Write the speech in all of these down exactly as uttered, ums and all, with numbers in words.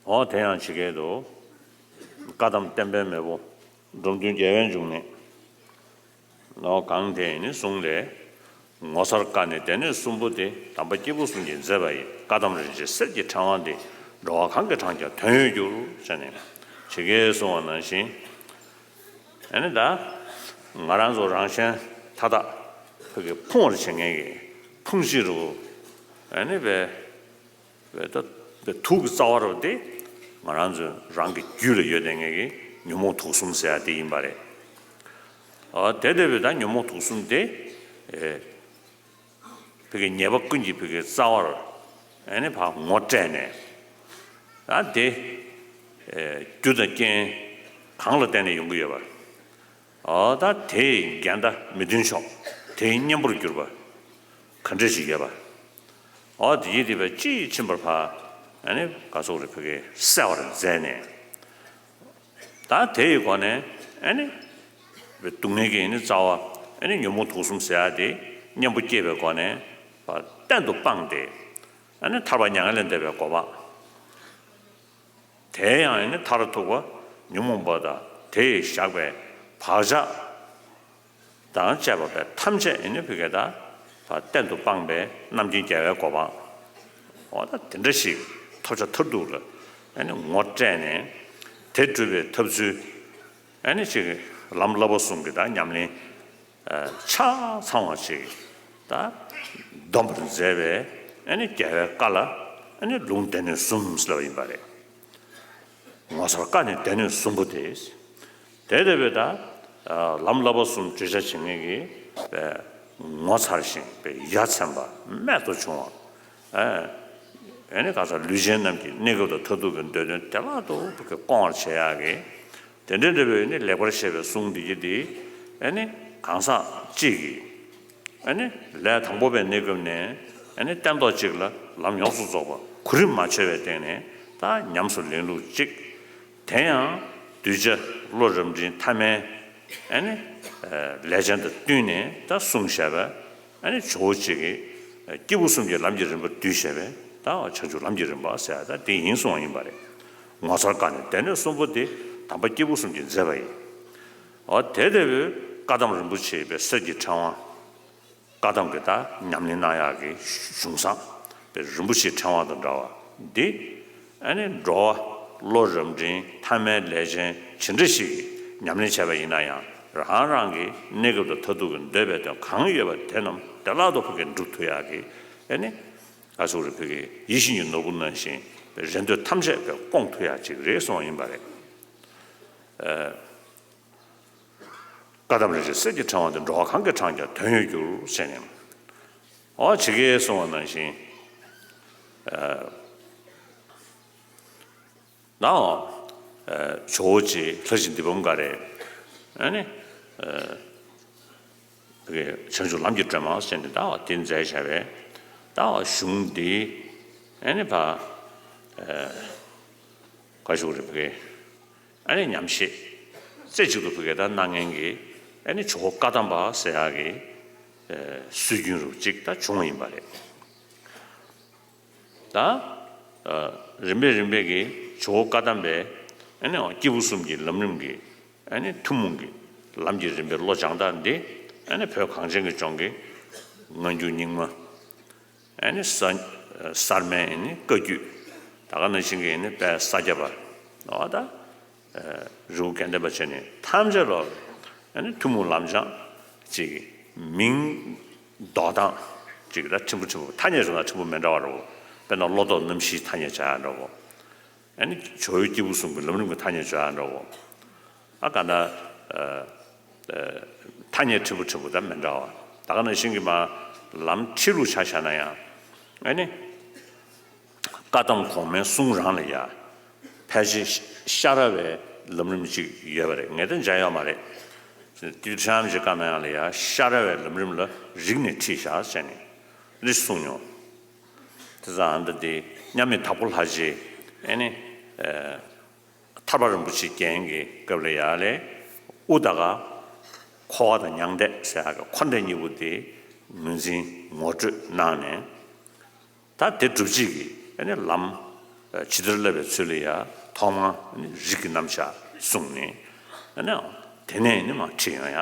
འོ་དེ་ཡང་ཇི་སྐད་དུ། བཀའ་གདམས་བསྟན་པའི་མེས་པོ། འབྲོམ་སྟོན་རྒྱལ་བའི་འབྱུང་གནས། ནོ་གང་དེ་ནི་གསུང་ལས། ངོ་མཚར་བཀའ་ནི་སྡེ་སྣོད་གསུམ་པོ་སྟེ། དམ་པ་སྐྱེས་བུ་གསུམ་གྱིས་མཛད་པ་ཡི། བཀའ་གདམས་རིན་ཆེན་གསེར་གྱི་ཕྲེང་བ་འདི། འགྲོ་བ་གང་གིས་བགྲང་ཀྱང་དོན་ཡོད་འགྱུར། ཞེས་ནས་ཇི་སྐད་གསུངས་པ་ནང་བཞིན། ཨ་ནི་ད་ང་རང་ཚོ་རང་གཞན་མཐའ་དག་ཕ་གི་ཕུང་བར་བྱེད་མཁན་གྱི་ཕུང་བྱེད་རུ། ཨ་ནི་བས། བས་ད་བས་དུག་གི་རྩ་བ་རུ་དེ་ང་རང་ཚོ་རང་གི་རྒྱུད་ལ་ཡོད་བསྡད་མཁན་གྱི་ཉོན་མོངས་དུག་གསུམ་ཟེར་ཡ་དེ་ཡིན་པ་རེད། ཨ་དེ་དེ་བས་ད་ཉོན་མོངས་དུག་གསུམ་དེ། ཨེ། ཕ་གི་ཉེས་པ་ཀུན་གྱི་ཕ་གི་རྩ་བར་ཨ་ནི་ཕར་ངོ་སྤྲད་ནས། ཨ་དེ། ཨེ། རྒྱུ་དང་རྐྱེན་གང་ལ་བརྟེན་ནས་ཡོང་གི་ཡོད་པ། ཨོ་ད་དེའི་འགལ་ཟླ་མི་མཐུན་ཕྱོགས་དེའི་གཉེན་པོར་གྱུར་པ་ག་འདྲ་ཞིག་ཡོད་པ། ཨོ་དེ་ཡིད་དེ་བས་ཅི་ཕྱིན་པར་ཕ་ཨ་ནི་ག་སོགས་རེ་ཕ་གི་གསལ་བར་མཛད་ནས། ད་དེ་ཡི་སྒོ་ནས་ཨ་ནི་སྡུག་བསྔལ་གྱི་ཨ་ནི་རྩ་བ་ཨ་ནི་ཉོན་མོངས་དུག་གསུམ་ཟེར་ཡ་དེ་གཉེན་པོ་སྐྱེས་པའི་སྒོ་ནས་བ་གཏན་དུ་སྤངས་ཏེ་ཨ་ནི་ཐར་པ་མྱ་ངན་ལས་འདས་པའི་གོ་འཕང་། དེ་ཡང་ཨ་ནི་མཐར་ཐུག་པ་ཉོན་མོངས་པ་དང་དེ་ཡིས་བཞག་པའི་བག་ཆགས་དང་བཅས་པ་པའི་ཐམས་ཅད་ཨ་ནི་ཕ་གི་ད་བ་གཏན་དུ་སྤངས་པའི་རྣམ་མཁྱེན་རྒྱལ་བའི་གོ་འཕང་། འོ་ད་དེ་འདྲ་ཞིག་ཐོབ་བྱ་མཐར་ཐུག་ལ་ཨ་ནི་ངོ་སྤྲད་ནས་དེ་སྒྲུབ་པའི་ཐབས་ཚུལ་ཨ་ནི་ཅིག་ལམ་བསླབ་པ་གསུམ་གྱི་ད་ཉམས་ལེན་ཆ་ཚང་བ་ཅིག་ད་འདོམས་པར་མཛད་པའི་ཨ་ནི་རྒྱལ་བའི་བཀའ་ལ་ཨ་ནི་ལུང་སྡེ་སྣོད་གསུམ་ཟེར་བ་ཡིན་པ་རེད། ངོ་མཚར་བཀའ་ནི་སྡེ་སྣོད་གསུམ་པོ་སྟེ། དེ་ལྟ་བུའི་ད་ལམ་བསླབ་པ་གསུམ་བརྗོད་བྱ་བྱེད་མཁན་གྱི་ངོ་མཚར་ཞིང་ཡ་མཚན་པ་རྨད་དུ་བྱུང་བ། ཨ་ནི་ག་ས་ལུས་ཅན་རྣམས་ཀྱི་གནས་སྐབས་དང་མཐར་ཐུག་གི་འདོད་དོན་བདེ་བླག་ཏུ་སྐོང་བར་བྱེད་ཡག་གི། དེ་འདྲའི་འདོད་པའི་ནི་ལེགས་པར་བཤད་པའི་གསུང་འདི་གི་འདི་ཨ་ནི་གང་ཟག་གཅིག་གིས། ཨ་ནི་ལས་དང་པོ་པའི་གནས་སྐབས་ནས་ཨ་ནི་སྟན་ཐོག་གཅིག་ལ་ལམ་ཡོངས་སུ་རྫོགས་པ་གོ་རིམ་མ་ཆད་པའི་སྟེང་ནས་ད་ཉམས་སུ་ལེན་ལུགས་གཅིག་དེ་ཡང་གདུལ་བྱ་བློ་རབ་འབྲིང་ཐ་མལ་ཨ་ནི་ལས་ཅན་དང་བསྟུན་ནས་ད་གསུངས་བཞག་པ་ཨ་ནི་ཇོ་བོ་གཅིག་གིས་སྐྱེས་བུ་གསུམ་གྱི་ལམ་གྱི་རིམ་པ་བསྡུས་བཞག་པས་ད་བྱང་ཆུབ་ལམ་གྱི་རིམ་པ་ཟེར་ད་དེ་ཡིན་གསུངས་པ་ཡིན་པ་རེད། ངོ་མཚར་བཀའ་ནི་སྡེ་སྣོད་གསུམ་པོ་དེ་དམ་པ་སྐྱེས་བུ་གསུམ་གྱིས་མཛད་པ་ཡིན། འོ་དེ་ལྟ་བུའི་བཀའ་གདམས་རིན་པོ་ཆེ་པའི་གསེར་གྱི་ཕྲེང་བ། བཀའ་གདམས་ཀྱི་ད་ཉམས་ལེན་གནང་ཡག་གི་གཞུང་བཟང་པའི་རིན་པོ་ཆེའི་ཕྲེང་བ་དང་འདྲ་བ་འདི། ཨ་ནི་འགྲོ་བ་བློ་རབ་འབྲིང་ཐ་མལ་ལས་ཅན་ཇི་འདྲ་ཞིག་གིས་ཉམས་ལེན་བྱས་པ་ཡིན་ན་ཡང་རང་རང་གི་གནས་སྐབས་དང་མཐར་ཐུག་གི་འདོད་པའི་དོན་གང་ཡོད་པ་དེ་རྣམས་བདེ་བླག་ཏུ་ཕ་གིར་འགྲུབ་ཐུབ་ཡག་གི་ཨ་ནི་ཨ་སུ་རི་ཕ་གི་ཡིད་བཞིན་གྱི་ནོར་བུ་ནང་བཞིན་པའི་རེ་འདོད་ཐམས་ཅད་པའི་སྐོང་ཐུབ་ཡག་ཅིག་རེད་གསུངས་པ་ཡིན་པ་རེད། བཀའ་གདམས་རིན་ཆེན་གསེར་གྱི་ཕྲེང་བ་འདི། འགྲོ་བ་གང་གིས་བགྲངས་ཀྱང་དོན་ཡོད་འགྱུར། ཞེས་ནས། འོ་ཇི་སྐད་གསུངས་པ་ནང་བཞིན། ནའོ། ཇོ་བོ་རྗེ་ལྷ་བཞི་འདི་བུམ་འགའ་རེ། ཨ་ནི། བྱང་ཆུབ་ལམ་གྱི་སྒྲོན་མ་ཟེར་ནས་ད་འདི་མཛད་བྱ་བའི་ད་གཞུང་འདི་ཨ་ནི་ཕ། ག་ཞུ་རེ་བ་གི། ཨ་ནི་ཉམས་བཞེས་རྩེ་གཅིག་ཏུ་བུ་གས་ད་གནང་མཁན་གྱི་ཨ་ནི་ཇོ་བོ་བཀའ་གདམས་པ་ཟེར་ཡག་གི་སྲོལ་རྒྱུན་རུ་གཅིག་ད་བྱུང་བ་ཡིན་པ་རེད། ད་རིམ་པས་རིམ་པས་ཀྱི་ཇོ་བོ་བཀའ་གདམས་པས་ཨ་ནི་སྐྱེས་བུ་གསུམ་གྱི་ལམ་རིམ་གྱི་ཨ་ནི་ཐུན་མོང་གི་ལམ་གྱི་རིམ་པའི་བློ་སྦྱང་སྟངས་འདི་ཨ་ནི་བོད་གངས་ཅན་གྱི་ལྗོངས་ཀྱི་སྔ་འགྱུར་རྙིང་མ། ཨ་ནི་ས་གསར་མའི་ཨ་ནི་བཀའ་བརྒྱུད། ད་ག་ནང་བཞིན་གྱི་ཨ་ནི་དཔལ་ས་སྐྱ་པ། འོ་ད། རི་བོ་དགེ་ལྡན་པ་བྱས་ནས་ཐམས་ཅད་ལ་ཨ་ནི་ཐུན་མོང་ལམ་སྦྱང་ཅིག་མིང་འདོགས་སྟངས་ཅིག་ད་ཕྲན་བུ་ཕྲན་བུ་ཐ་སྙད་བྱུང་ན་ཕྲན་བུ་མི་འདྲ་བ་རེད་བོ། དཔེར་ན་བློ་ལྡོག་རྣམ་བཞིའི་ཐ་སྙད་བྱ་ཡག་འདྲ་བོ། ཨ་ནི་ཇོ་བོའི་སྐྱེས་བུ་གསུམ་གྱི་ལམ་རིམ་གྱི་ཐ་སྙད་བྱ་ཡག་འདྲ་བོ། ཨ་ག་ན། ཐ་སྙད་ཕྲན་བུ་ཕྲན་བུ་དང་མི་འདྲ་བ། ད་ག་ནང་བཞིན་གྱི་མ་ལམ་ཁྲིད་ལུགས་ཆ་བཞག་ན་ཡང་། ཨ་ནི། བཀའ་གདམས་གོང་མའི་གསུང་རང་ལ་ཡ། ཕལ་ཆེར་ཤ་ར་བའི་ལམ་རིམ་ཅིག་ཡོད་པ་རེད། ངས་ད་མཇལ་ཡོད་མ་རེད། ཏི་ཤམ་ཅིག་བཀའ་གནང་ཡག་ལ་ཡ་ཤ་ར་བའི་ལམ་རིམ་ལ་རིགས་ནས་ཁྲིད་བཞག་ཟེར་ནས་རིགས་གསུངས་མྱོང་། དེ་ཙང་ཨ་ད་དེ་མཉམ་མེད་དྭགས་པོ་ལྷ་རྗེ་ཨ་ནི། ཐར་པ་རིན་པོ་ཆེའི་རྒྱན་གྱི་སྐབས་ལ་ཡ་ལས་དབུ་ད་ག་འཁོར་བ་དང་མྱང་འདས་ཟེར་ཡག་གི་འཁོར་འདས་གཉིས་པོ་དེ་ངོས་འཛིན་ངོ་སྤྲོད་གནང་ནས། ད་དེ་སྒྲུབ་བྱེད་ཀྱི་ཨ་ནི་ལམ་ ཇི་ལྟར་བསླབ་པའི་ཚུལ་ལ་ཡ་ཐོག་མར་རིགས་ཀྱི་རྣམ་གཞག་གསུངས་ནས། ཨ་ནི་དེ་ནས་ནི་མར་ཁྲིད་ཡོང་ཡ་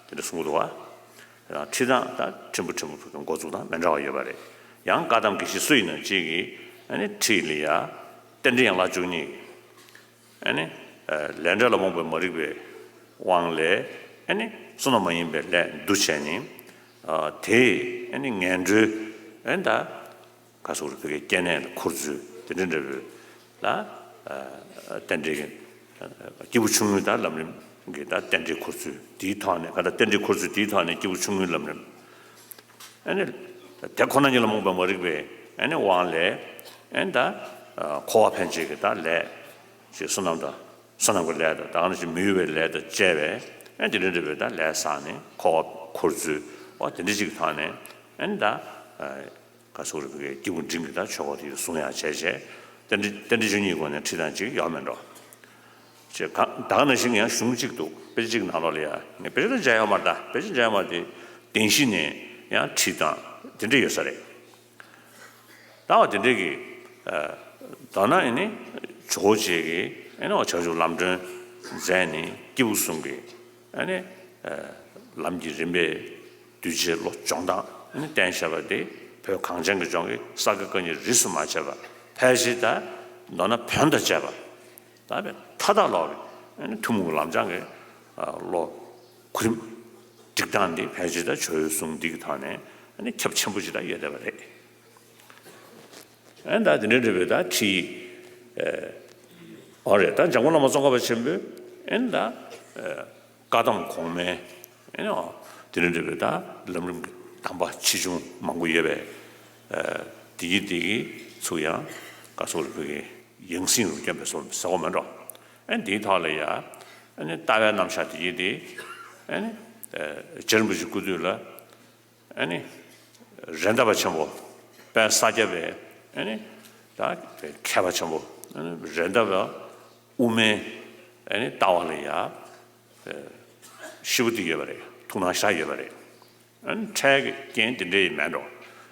དེ་འདྲ་གསུང་གི་འདུག་བ། ཁྲིད་སྟངས་ད་ཕྲན་བུ་ཕྲན་བུ་ཕྲན་བུ་འགོ་འཛུགས་སྟངས་མི་འདྲ་བ་ཡོད་པ་རེད། ཡང་བཀའ་གདམས་དགེ་བཤེས་སུ་ཡིན་ན་གཅིག་གིས་ཨ་ནི་ཁྲིད་ལ་ཡ་རྟེན་འབྲེལ་ཡན་ལག་བཅུ་གཉིས། ཨ་ནི། ལས་འབྲས་ལ་རྨོངས་པའི་མ་རིག་པའི་དབང་ལས། ཨ་ནི། བསོད་ནམས་མ་ཡིན་པའི་ལས་འདུ་བྱས་ནས། དེས་ཨ་ནི་ངན་འགྲོའི། ཨ་ནི་ད། ག་སོགས་རིག་པའི་སྐྱེ་གནས་ལ་འཁོར་ཚུལ་དེ་འདྲ་འདྲ་བོ་ལ། རྟེན་འབྲེལ་གྱི། སྐྱེས་བུ་ཆུང་ངུའི་ད་ལམ་རིམ་གྱི་ད་རྟེན་འབྲེལ་འཁོར་ཚུལ་དེའི་ཐོག་ནས་ག་ད་རྟེན་འབྲེལ་འཁོར་ཚུལ་དེའི་ཐོག་ནས་སྐྱེས་བུ་ཆུང་ངུའི་ལམ་རིམ། ཨ་ནི། དེ་ཁོ་ན་ཉིད་ལ་རྨོངས་པའི་མ་རིག་པའི་ཨ་ནི་དབང་ལས། ཨ་ནི་ད། འཁོར་བ་འཕེན་བྱེད་ཀྱི་ད་ལས། ཞེས་བསོད་ནམས་དང་བསོད་ནམས་ཀྱི་ལས་དང་ད་ག་ནང་བཞིན་མི་གཡོ་བའི་ལས་དང་བཅས་པའི་ཨ་ནི་དེ་འདྲ་འདྲ་བའི་ད་ལས་བསགས་ནས་འཁོར་བ་འཁོར་ཚུལ་འོ་དེ་འདྲ་ཅིག་གི་ཐོག་ནས་ཨ་ནི་ད། ག་སོགས་རིག་པའི་སྐྱེས་བུ་འབྲིང་གི་ད་ཆོས་འཁོར་དེ་གསུང་ཡག་བྱས་བྱས། རྟེན་འབྲེལ་རྟེན་འབྲེལ་བཅུ་གཉིས་སྒོ་ནས་ཁྲིད་སྟངས་ཅིག་ཡོད་མེད་འགྲོ། ཅེས་གང་ད་ག་ནང་བཞིན་ཡང་གཞུང་གཅིག་འདུག་དཔེ་ཆ་གཅིག་ནང་ལོགས་ལ་ཡ་ངས་དཔེ་ཆ་ད་མཇལ་ཡོད་མ་རེད། ད་དཔེ་ཆ་མཇལ་ཡོད་མ་རེད། དེ་བདེན་བཞི་ནས་ཡང་ཁྲིད་སྟངས་དེ་འདྲ་ཡོད་ས་རེད། ད་བ་དེ་འདྲ་གི། མདོར་ན་ཨེ་ནི་ཇོ་བོ་རྗེ་གིས་ཨེ་ནི་བྱང་ཆུབ་ལམ་སྒྲོན་མཛད་ནས་སྐྱེས་བུ་གསུམ་གྱི་ཨེ་ནི་ལམ་གྱི་རིམ་པས་གདུལ་བྱའི་བློ་སྦྱོང་སྟངས་ཨེ་ནི་བསྟན་བཞག་པ་དེ་བོད་གངས་ཅན་གྱི་ལྗོངས་ཀྱི་ས་དགེ་བཀའ་རྙིང་རིས་སུ་མ་ཆད་པ་ཕལ་ཆེར་ད་མདོར་ན་བོན་དང་བཅས་པ་ད་བས་མཐའ་དག་ལོག་པའི་ཨེ་ནི་ཐུན་མོང་གི་ལམ་སྦྱང་གི་བློ་གོ་རིམ་སྒྲིག་སྟངས་འདི་ཕལ་ཆེར་ད་ཇོ་བོའི་གསུང་འདི་གི་ཐོག་ནས་ཨེ་ནི་ཁྱབ་ཆེན་པོ་ཅིག་ད་ཡོད་བསྡད་པ་རེད། ཨེ་ད་དེ་འདྲའི་འདྲ་བའི་ད་ཁྲིད། ཨོ་རེད། ད་འཇམ་མགོན་བླ་མ་ཙོང་ཁ་པ་ཆེན་པོས་ཨེ་ད། བཀའ་གདམས་གོང་མའི་ཨེ་ནི་དེ་འདྲའི་འདྲ་བའི་ད་ལམ་རིམ་གྱི་གདམས་པ་ཆེ་ཆུང་མང་པོ་ཡོད་པས། དེ་གི་དེ་གི་ཚུགས་ཡང་བཀའ་སོགས་རིག་པའི་ཡང་སྲིད་རུ་བསྐྱངས་པའི་སོགས་ཟེར་བ་མེད་འགྲོ། ཨེ་དེའི་ཐོག་ལ་ཡ། ཨེ་ནི་ལྟ་བའི་རྣམ་གཞག་དེ་གི་དེ། ཨེ་ནི། རྗེ་རིན་པོ་ཆེ་སྐུ་དུས་ལ། ཨ་ནི། རེད་མདའ་བ་ཆེན་པོ། དཔལ་ས་སྐྱ་པའི་ཨ་ནི། ད་མཁས་པ་ཆེན་པོ། ཨ་ནི་རེད་མདའ་བ་དབུ་མའི་ཨ་ནི་ལྟ་བ་ལ་ཡ། ཞེ་པོ་དེ་ཡོད་པ་རེད། ཐུགས་སྣང་ཤར་ཡོད་པ་རེད། ཨ་ནི་འཕྲལ་གྱི་རྐྱེན་དེ་འདྲ་ཡི་མེད་འགྲོ།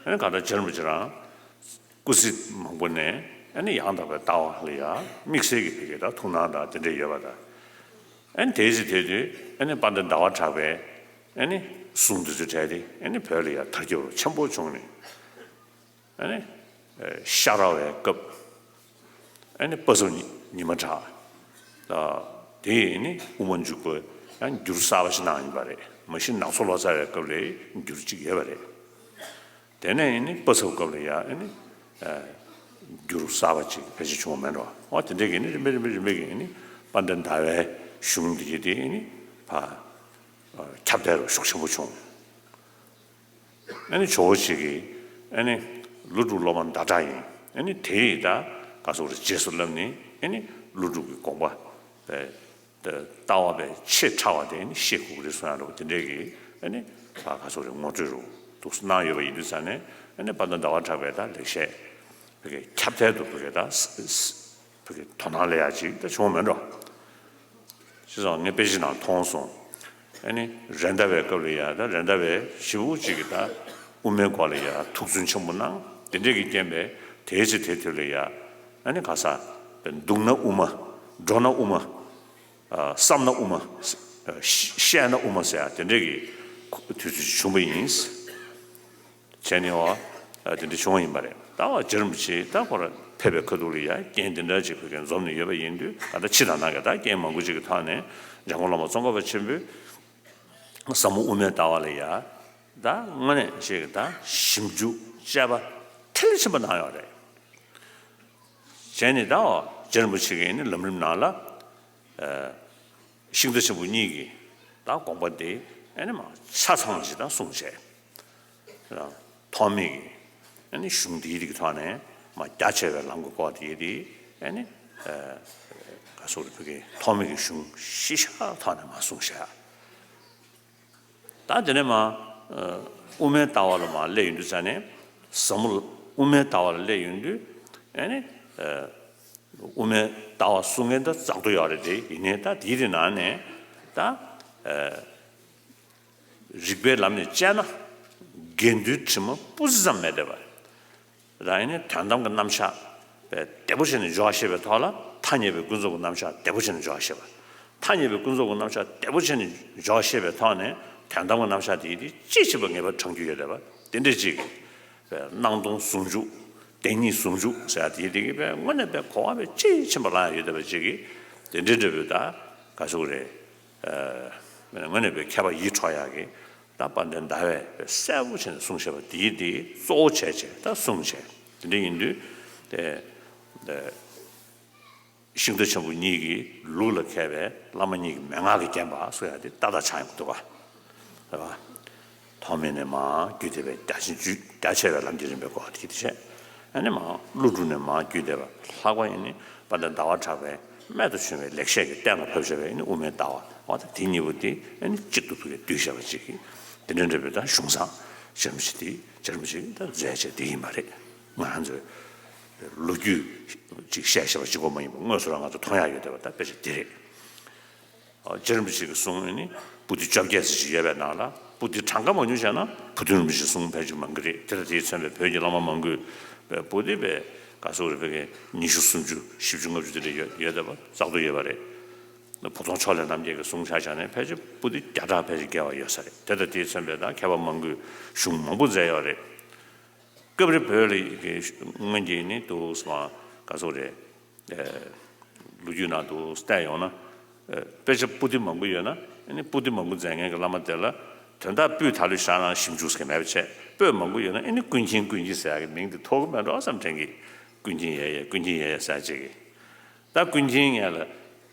ཨ་ནི་གང་ལྟར་རྗེ་རིན་པོ་ཆེ་རང་སྐུ་ཚེ་མང་པོ་ནས་ཨ་ནི་ཡང་དག་པའི་ལྟ་བ་ལ་ཡ་དམིགས་བསལ་གྱི་བི་གའི་ད་ཐུགས་སྣང་དང་དེ་འདྲ་ཡོད་པ་དང་། ཨ་ནི་དེའི་ཚེ་དེ་དུས་ཨ་ནི་དཔལ་ལྡན་ཟླ་བ་གྲགས་པའི་ཨ་ནི་གསུང་འདི་ཚོ་གྲས་དེ་ཨ་ནི་བོད་ལ་ཡང་དར་ཁྱབ་ཆེན་པོ་བྱུང་ནས་ཨ་ནི་ཤ་ར་བའི་སྐབས་ཨ་ནི་པ་ཚབ་ཉི་མ་གྲགས་དེ་ཨ་ནི་དབུ་མ་འཇུག་པ་ཡང་འགྱུར་གསར་པ་ཞིག་གནང་ཡིན་པ་རེད། མ་གཞི་ནང་སོ་ལོ་ཙཱ་བའི་སྐབས་ལས་འགྱུར་གཅིག་ཡོད་པ་རེད། དེ་ནས་ཨ་ནི་པ་ཚབ་སྐབས་ལ་ཡང་ཨ་ནི་འགྱུར་གསར་པ་ཅིག་ཕལ་ཆེར་བྱུང་བ་མེད་འགྲོ། འོ་དེ་འདྲའི་གི་ནི་རིམ་པས་རིམ་པས་རིམ་པས་ཀྱི་ནི་དཔལ་ལྡན་ཟླ་བའི་གཞུང་འདི་གི་དེ་ནི་ཕར་ཁྱབ་གདལ་རུ་ཤུགས་ཆེན་པོ་བྱུང་། ཨ་ནི་ཇོ་བོ་རྗེ་གིས་ཨ་ནི་ཀླུ་སྒྲུབ་སློབ་མ་ཟླ་གྲགས་ཡིན། ཨ་ནི་དེ་ཡིས་ད་ག་སོགས་རེ་རྗེས་སུ་བསླབས་ནས་ཨ་ནི་ཀླུ་སྒྲུབ་ཀྱི་དགོངས་པ་ལྟ་བ་པའི་ཆེས་ཕྲ་བ་དེ་ཨ་ནི་ཤེས་དགོས་ཀྱི་རེད་གསུང་ཡ་འདྲ་བོ་དེ་འདྲའི་གི་ཨ་ནི་ཕར་ག་སོགས་རེ་ངོ་སྤྲོད་རུ་འདུག་གནང་ཡོད་པ་ཡིན་དུས་ཙང་ནས་ཨ་ནི་དཔལ་ལྡན་ཟླ་བ་གྲགས་པའི་ད་ལེགས་བཤད་བི་གའི་ཁྱབ་གདལ་དུ་བི་གའི་ད་བོད་ཀྱི་དོ་སྣང་ལས་ཡག་ཅིག་ད་བྱུང་བ་མེད་འགྲོ། ཅེས་སོགས་ངས་དཔེ་ཆའི་ནང་མཐོང་སོང་། ཨ་ནི་རེད་མདའ་བའི་སྐབས་ལ་ཡ་ད་རེད་མདའ་བའི་ཞེ་པོ་ཅིག་གི་ད་དབུ་མའི་སྐོར་ལ་ཡ་ཐུགས་བརྩོན་ཆེན་པོ་གནང་། དེ་འདྲས་ཀྱི་རྐྱེན་པས་དེའི་ཚེ་དེ་དུས་ལ་ཡ་ཨ་ནི་ག་ས་འདུག་ན་དབུ་མ། འགྲོ་ན་དབུ་མ། བསམ་ན་དབུ་མ། བཤད་ན་དབུ་མ་ཟེར་ཡ་དེ་འདྲས་ཀྱི་དུས་ཚོད་ཅིག་བྱུང་བ་ཡིན། བྱས་ནས་བ། དེ་འདྲ་བྱུང་བ་ཡིན་པ་རེད། ད་བ་རྗེ་རིན་པོ་ཆེ་ད་ཁོ་ར་ཕེབས་པའི་ཁ་ཐུག་ལ་ཡ་རྐྱེན་དེ་འདྲ་ཅིག་ཕ་གིར་འཛོམས་ནས་ཡོད་པ་ཡིན་དུས་ད་ལྟ་ཕྱི་དང་ནང་གི་ད་རྐྱེན་མང་པོ་ཅིག་གི་ཐོག་ནས་འཇམ་མགོན་བླ་མ་ཙོང་ཁ་པ་ཆེན་པོས་ཟབ་མོ་དབུ་མའི་ལྟ་བ་ལ་ཡ་ད་དངོས་གནས་ཅིག་གི་ད་ཞིབ་འཇུག་དཔྱད་པ་མཐིལ་ཕྱིན་པ་གནང་ཡོད་རེད། བྱས་ནས་ད་བ་རྗེ་རིན་པོ་ཆེ་གིས་ནི་ལམ་རིམ་ནང་ལ། ཤིང་རྟ་ཆེན་པོ་གཉིས་ཀྱི་ད་དགོངས་པ་དེ་ཨ་ནི་མ་ཆ་ཚང་ཞིག་ད་གསུངས་བྱས། ཐོགས་མེད་ཀྱི་ཨ་ནི་གཞུང་འདིའི་རིགས་ཐོག་ནས་མ་རྒྱ་ཆེ་བའི་ལམ་གྱི་སྐོར་དེ་དེ་ཨ་ནི་ག་སོགས་རིགས་ཀྱི་ཐོགས་མེད་ཀྱི་གཞུང་གཞི་བཞག་ཐོག་ནས་མ་གསུངས་བྱས། ད་དེ་ནས་མ་དབུ་མའི་ལྟ་བ་ལ་མ་སླེབས་ཡོང་དུས་ཙ་ནས་ཟབ་མོ་དབུ་མའི་ལྟ་བ་ལ་སླེབས་ཡོང་དུས་ཨ་ནི། དབུ་མའི་ལྟ་བ་གསུང་མཁན་ད་བཙག་འཐུ་ཡོད་རེད་དེ་ཡིན་ནའི་ད་དེའི་རིགས་ནང་ནས་ད་རིགས་པའི་ལམ་ནས་དཔྱད་ན་དགེ་འདུན་དྲི་མ་སྤུ་ཙམ་མེད་བསྡད་པ་རང་ཡིན་ནའི་དོན་དམ་གྱི་རྣམ་གཞག་ བདེ་པོ་བྱས་ནས་འཇོག་ཤེས་པའི་ཐོག་ལ་ཐ་སྙད་པའི་ཀུན་རྫོབ་ཀྱི་རྣམ་གཞག་བདེ་པོ་བྱས་ནས་འཇོག་ཤེས་པ། ཐ་སྙད་པའི་ཀུན་རྫོབ་ཀྱི་རྣམ་གཞག་བདེ་པོ་བྱས་ནས་འཇོག་ཤེས་པའི་ཐོག་ནས་དོན་དམ་གྱི་རྣམ་གཞག་དེ་དེ་ཅི་ཕྱིན་པ་ངེས་པར་དྲངས་རྒྱུ་ཡོད་བསྡད་པ་དེ་འདྲ་ཅིག་གིས་སྣང་སྟོང་ཟུང་འཇུག་བདེན་གཉིས་ཟུང་འཇུག་ཟེར་ཡ་དེ་དེ་གིས་དངོས་གནས་པའི་གོ་བ་ཅི་ཕྱིན་པ་ལ་ཡོད་བསྡད་པ་ཅིག་གིས་དེ་འདྲའི་འབྲས་བུ་ད་ག་ཟེར་དགོས་རེད། དངོས་གནས་པའི་མཁས་པ་ཡིད་འཕྲོག་ཡག་གི་ད་དཔལ་ལྡན་ཟླ་བས་གསལ་པོ་བྱས་ནས་གསུངས་བཞག་པ་དེའི་དེ་གཙོ་བོ་བྱས་བྱས་ད་གསུངས་བྱས་དེ་འདྲ་ཡིན་དུས་དེ་ཤིང་རྟ་ཆེན་པོ་གཉིས་ཀྱི་ལུགས་ལ་མཁས་པའི་བླ་མ་གཉིས་ཀྱི་མན་ངག་གི་བརྒྱན་པ་སོགས་ཡང་དེ་ཏག་ཏག་ཆགས་ཡོང་གི་འདུག་ག་རེད་བ། ཐོག་མེད་ནས་མར་བརྒྱུད་བསྡད་པའི་རྒྱ་ཆེན་རྒྱུད་རྒྱ་ཆེ་བའི་ལམ་གྱི་རིམ་པའི་སྐོར་དེ་དེ་བྱས། ཨ་ནི་མར་ཀླུ་སྒྲུབ་ནས་མར་བརྒྱུད་བསྡད་པ་ལྷག་པ་ཡིན་ནི་དཔལ་ལྡན་ཟླ་བ་གྲགས་པའི་རྨད་དུ་བྱུང་བའི་ལེགས་བཤད་ཀྱི་གཏན་ལ་ཕབ་བཞག་པའི་ཨ་ནི་དབུ་མའི་ལྟ་བ་འོ་ད་དེ་གཉིས་པོ་དེ་ཨ་ནི་གཅིག་ཏུ་ཕུལ་བའི་བསྡུས་བཞག་པ་ཅིག་གིས་དེ་འདྲ་འདྲ་བའི་ད་གཞུང་བཟང་ཅིག་དེ་ཅིག་ད་མཛད་བྱས་དེ་ཡིན་པ་རེད། ང་རང་ཚོའི་ལོ་རྒྱུས་ཅིག་བཤད་བཤད་པ་གཅིག་པོ་མ་ཡིན་པར་དངོས་སུ་རང་ང་ཚོ་མཐོང་ཡག་ཡོད་བསྡད་པ་ད་དཔེ་ཆ་འདི་རེད། རྗེ་རིན་པོ་ཆེ་གི་གསུང་ནི་པོ་ཏི་བཅོ་བརྒྱད་ཟེར་ཞིག་ཡོད་པའི་ནང་ལ་པོ་ཏི་གྲངས་ཀ་མང་ཉུང་བྱས་ན་བུ་སྟོན་རིན་པོ་ཆེའི་གསུང་ཕལ་ཆེར་མང་གི་རེད། དེ་དང་དེས་མཚོན་པའི་བོད་ཀྱི་བླ་མ་མང་པོས་པོ་ཏི་པའི་ག་ཟེར་རེད་པའི་ཉི་ཤུ་སུམ་ཅུ་བཞི་བཅུ་ལྔ་བཅུ་དེ་འདྲ་ཡོད་ཡོད་བསྡད་པ་བཙག་འཐུ་ཡོད་པ་རེད། བུ་སྟོན་ཕྱོགས་ལས་རྣམ་རྒྱལ་གྱི་གསུང་ཆ་བཞག་ནས་ཕལ་ཆེར་པོ་ཏི་བརྒྱ་ཕྲག་ཕལ་ཆེར་བརྒལ་བ་ཡོད་ས་རེད། དེ་དང་དེས་མཚོན་པའི་ད་མཁས་པ་མང་པོས་གཞུང་མང་པོ་མཛད་ཡོད་རེད། སྐབས་རེ་བོད་ལ་ཡི་གེ་སྔོན་གྱི་ནི་འདུག་སེ་མ་ག་ཟེར་རེད། ལོ་རྒྱུས་ནང་དུ་བལྟས་ཡོང་ན། དཔེ་ཆ་པོ་ཏི་མང་པོ་ཡོད་ན་ནི་པོ་ཏི་མང་པོ་མཛད་མཁན་གྱི་བླ་མ་དེ་ལ་དོན་དག་སྤུས་དག་ལུས་ཤར་ན་ཞིབ་འཇུག་ཟེར་མཁན་མེད་པ་བྱས། པོ་ཏི་མང་པོ་ཡོད་ན་ཨ་ནི་ཀུན་མཁྱེན་ཀུན་མཁྱེན་ཟེར་ཡག་གི་མིང་དེ་ཐོགས་ཀྱི་མེད་འགྲོ་བསམ་དྲན་གི། ཀུན་མཁྱེན་ཡེ་ཡེ་ཀུན་མཁྱེན་ཡེ་ཡེ་ཟེར་ཅིག་གི། ད་ཀུན་མཁྱེན་ཡིན་ལ་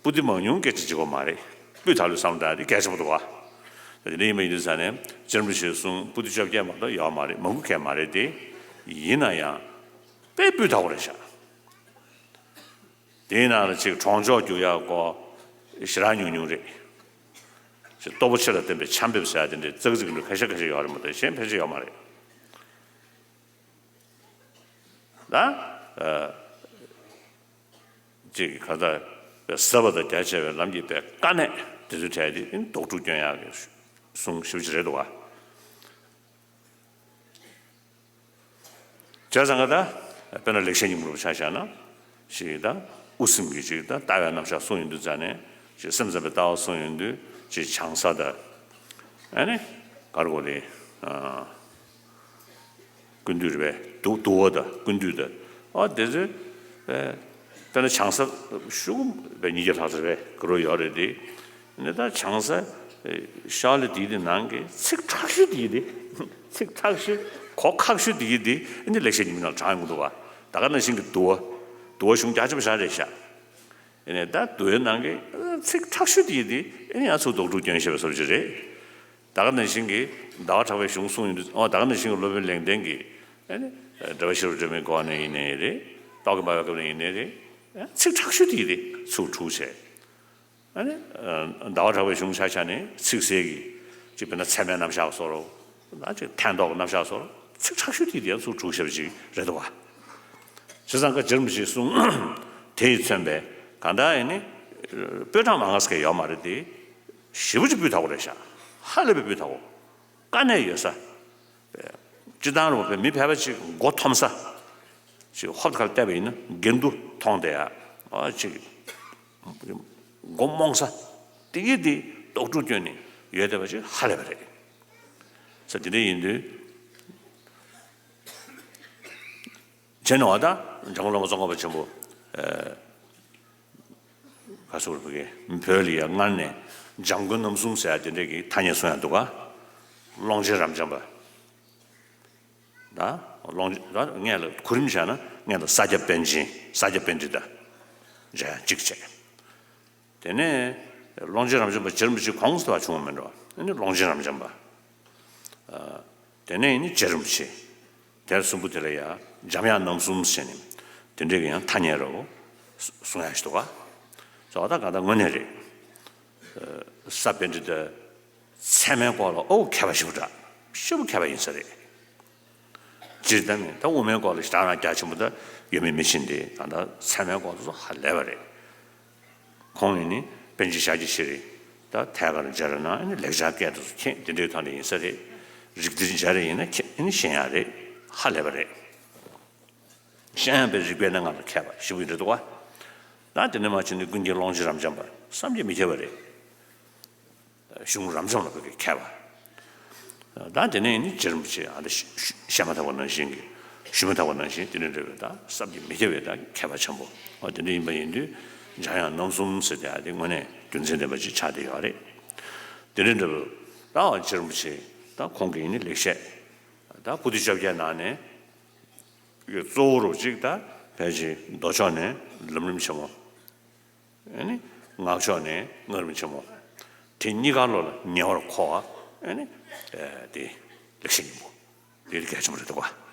པོ་ཏི་མང་ཉུང་སྐད་ཆ་བྱེད་དགོས་མ་རེད། སྤུས་དག་ལུས་བསམ་བློ་བཏང་དེ་གལ་ཆེན་པོ་འདུག་བ། དེ་འདྲ་ཡིན་པ་ཡིན་དུས་ཙང་ནས་རྗེ་རིན་པོ་ཆེའི་གསུང་པོ་ཏི་བཅོ་བརྒྱད་མ་གཏོགས་ཡོད་མ་རེད། མང་པོ་གང་མ་རེད་དེ། ཡིན་ན་ཡང་དཔེ་སྤུས་དག་པོ་རེད་ཤག་དེའི་ནང་ལ་ཅིག་གྲོང་ཆོག་རྒྱུག་ཡག་སྐོར་ཞེ་དྲག་ཉུང་ཉུང་རེད། ཅིག་སྟོབས་པོ་ཆེ་ལ་བརྟེན་པའི་ཆར་འབེབས་ཟེར་ཡག་དེ་འདྲའི་ཙག་ཙིག་འདྲ་ཁ་ཤས་ཁ་ཤས་ཡོད་རེད་མ་གཏོགས་གཞན་ཕལ་ཆེར་ཡོད་མ་རེད། ད། ཅིག་ག་ད། ཟབ་པ་དང་རྒྱ་ཆེ་བའི་ལམ་གྱི་པའི་དཀའ་གནད་དེ་ཚོའི་གྲས་དེ་རྡོག་ཕྲུག་སྐྱོན་ཡག་གི་གསུང་ཞེ་པོ་ཅིག་རེད་འདུག་བ། བྱས་ཙང་ག་ད། དཔེར་ན་ལེགས་བཤད་སྙིང་པོ་རུ་ཆ་བཞག་ན། ཞིག་ད། དབུ་སེམས་ཀྱི་ཅིག་ད་ལྟ་བའི་རྣམ་གཞག་གསུང་ཡོང་དུས་ཙང་ནས་ཅིག་སེམས་ཙམ་པའི་ལྟ་བ་གསུང་ཡོང་དུས་ཅིག་བྱང་ས་ད། ཨ་ནི། ག་རེ་གོ་རེད། ཀུན་བཏུས་རེད་པས། དུ་དུ་བ་དང་ཀུན་བཏུས་དང་། ཨ་དེ་ཚོའི་དཔེ་དཔེར་ན་བྱང་ས་ཤོག་བུ་ཉིས་བརྒྱ་ལྷག་ཙམ་རེད་པས་ག་རེ་ཡོད་རེད་དེ། ནི་ད་བྱང་ས་ཤར་ལ་དེའི་དེ་ནང་གི་ཚིག་དྲག་ཤོས་དེའི་དེ། ཚིག་དྲག་ཤོས་གོ་ཁག་ཤོས་དེའི་དེ་ནི་ལེགས་བཤད་སྙིང་པོའི་ནང་དྲངས་ཡོང་གི་འདུག་བ། ད་ག་ནང་བཞིན་གྱི་དུ་བ། དུ་བ་གཞུང་རྒྱ་ཆེ་བ་ཞིག་རེད་ཤག་ཨེ་ནས་ད་དུ་བའི་ནང་གི་ཚིག་དྲག་ཤོས་དེ་ཡིན་དེ་ཨེ་ནས་ཡང་ཚུར་རྡོག་ཕྲུག་སྐྱོན་ཤེས་པའི་བཟོ་ཅིག་རེད། ད་ག་ནང་བཞིན་གྱི་ཟླ་བ་གྲགས་པའི་གཞུང་གསུང་ཡོང་དུས་ཨོ་ད་ག་ནང་བཞིན་གྱི་སློབ་དཔོན་ལེགས་ལྡན་གྱི་ཨེ་ནས་འགྲེལ་པ་ཤེས་རབ་སྒྲོན་མེའི་སྐོར་ནས་ཡིན་ནའི་རེད། རྟོག་གེ་སྨྲ་བའི་སྐབས་ནས་ཡིན་ནའི་རེད། ཚིག་དྲག་ཤོས་དེ་ཡིན་དེ་ཚུར་འཁྲུག་བྱས། ཨེ་ནས་ཟླ་བ་གྲགས་པའི་གཞུང་ཆ་ཆ་ནས་ཚིག་གསལ་གྱི་ཅིག་དཔེར་ན་ཚད་མའི་རྣམ་གཞག་བཟོ་རོགས། ད་ཅིག་ཕན་འདོགས་ཀྱི་རྣམ་གཞག་བཟོ་རོགས་ཚིག་དྲག་ཤོས་དེ་ཡིན་དེ་ཚུར་འཁྲུག་བྱས་པ་ཅིག་རེད་འདུག་བ། བྱས་ཙང་ཀ་རྗེ་རིན་པོ་ཆེའི་གསུང་དེ་ཡིས་མཚོན་པའི་གང་ལྟར་ཡིན་ནི། དཔེ་གྲངས་མང་ང་ཟེར་མཁན་ཡོད་མ་རེད་དེ། ཞེ་པོ་ཅིག་སྤུས་དག་པོ་རེད་ཤག་ཧ་ལས་པའི་སྤུས་དག་པོ། དཀའ་གནད་ཡོད་ས། སྤྱིར་བཏང་རུ་བའི་མི་ཕལ་པ་ཅིག་མགོ་འཐོམ་ས། ཅིག་ཧོབ་ཁ་ལ་བལྟས་པ་ཡིན་ན་འགལ་འདུ་མཐོང་བསྡད་ཡ། ཨ་ཅིག་མགོ་རྨོངས་ས། དེ་གི་དེ་རྡོག་ཕྲུག་སྐྱོན་ནས་ཡོད་བསྡད་པ་ཅིག་ཧ་ལས་པ་རེད། ས་དེ་འདྲ་ཡིན་དུས། བྱས་ནས་འོ་ད་འཇམ་མགོན་བླ་མ་ཙོང་ཁ་པ་ཆེན་པོ། ཨ་ག་ཟེར་བ་གི་བོད་ལ་ཡ་སྔར་ནས་འཇམ་མགོན་རྣམ་གསུམ་ཟེར་ཡ་དེ་འདྲས་ཀྱི་ཐ་སྙད་གསུང་ཡ་འདུག་ག་ཀློང་ཆེན་རབ་འབྱམས་པ། ད་ཀློང་ད་སྔོན་ལ་གོ་རིམ་བྱས་ན་སྔོན་ལ་ས་སྐྱ་པཎ་ཆེན་ས་སྐྱ་པཎྜི་ཏ་མཇལ་ཡ་གཅིག་བྱས། དེ་ནས་ཀློང་ཆེན་རབ་འབྱམས་པ་རྗེ་རིན་པོ་ཆེ་གོང་དུ་བྱུང་བ་མིན་འགྲོ། ཨ་ནི་ཀློང་ཆེན་རབ་འབྱམས་པ། ཨ་དེ་ནས་ནི་རྗེ་རིན་པོ་ཆེ། དེ་གསུམ་པོ་དེ་ལ་ཡང་འཇམ་དབྱངས་རྣམ་གསུམ་ཟེར་ནས་དེ་འདྲའི་གི་ཡང་ཐ་སྙད་རོ། གསུང་ཡ་ཞིག་འདུག་ག་ཟེར་བ་ད་གང་ལྟར་དངོས་གནས་རེད། ས་པཎྜི་ཏ་ཚད་མའི་སྐོར་ལ་ཨོ་མཁས་པ་ཞེ་པོ་འདྲ། ཞེ་པོ་མཁས་པ་ཡིན་ས་རེད། སྤྱིར་བཏང་ནས་ད་དབུ་མའི་སྐོར་ལ་ཞེ་དྲག་རང་རྒྱ་ཆེན་པོ་ད་ཡོད་མེད་མི་ཤེས་ཏེ་ད་ལྟ་ཚད་མའི་སྐོར་དུ་ཧ་ལས་པ་རེད། ཁོང་ཡིན་ནི་པཎ་ཆེན་ཤཱཀྱ་ཤྲཱི་ད་ཐད་ཀར་སྦྱར་ན་ནི་ལེགས་སྦྱར་སྐད་དུ་མཁྱེན་དེ་འདྲའི་ཐོག་ནས་ཡིན་ས་རེད། རིགས་འདིར་སྦྱར་ཡིན་ན་མཁྱེན་ནི་ཤེས་ཡ་རེད། ཧ་ལས་པ་རེད། གཞན་ཡང་པའི་རིགས་པའི་གནས་ལྔ་ལ་མཁས་པ་ཞེས་པ་ཡིན་འདུག་ག་ད་དེ་ནས་མར་ཕྱིན་ནས་ཀུན་མཁྱེན་ཀློང་ཆེན་རབ་འབྱམས་པ་བསམ་གྱིས་མི་ཁྱབ་པ་རེད། གཞུང་རབ་འབྱམས་ལ་བོད་ཀྱི་མཁས་པ། ད་དེ་ནས་ནི་རྗེ་རིན་པོ་ཆེ་ཨ་ད་བཤད་མ་ཐག་པ་ནང་བཞིན་གྱི་ཞུས་མ་ཐག་པ་ནང་བཞིན་དེ་ནས་འདྲ་བའི་ད་བསམ་གྱིས་མི་ཁྱབ་པའི་ད་མཁས་པ་ཆེན་པོ་ཨ་དེ་འདྲ་ཡིན་པ་ཡིན་དུས་འཇམ་དབྱངས་རྣམ་གསུམ་ཟེར་ཏེ་ཨ་དེ་དངོས་གནས་རྒྱུ་མཚན་ལྡན་པ་ཅིག་ཆགས་བསྡད་ཡོད་རེད། དེ་འདྲ་འདྲ་བའི་ད་རྗེ་རིན་པོ་ཆེ་ད་ཁོང་གི་ནི་ལེགས་བཤད་ད་པོ་ཏི་བཅོ་བརྒྱད་ནང་ནས་གཙོ་བོ་རུ་གཅིག་ད་ཕལ་ཆེར་མདོ་ཕྱོགས་ནས་ལམ་རིམ་ཆེན་མོ། ཨེ་ནི། སྔགས་ཕྱོགས་ནས་སྔགས་རིམ་ཆེན་མོ། དེ་གཉིས་ཀ་བློ་ལ་ཉེ་བར་མཁོ་བ། ཨེ་ནི། ཨེ་དེ་ལེགས་བཤད་སྙིང་པོ། དེ་གལ་ཆེན་པོ་རེད་འདུག་ག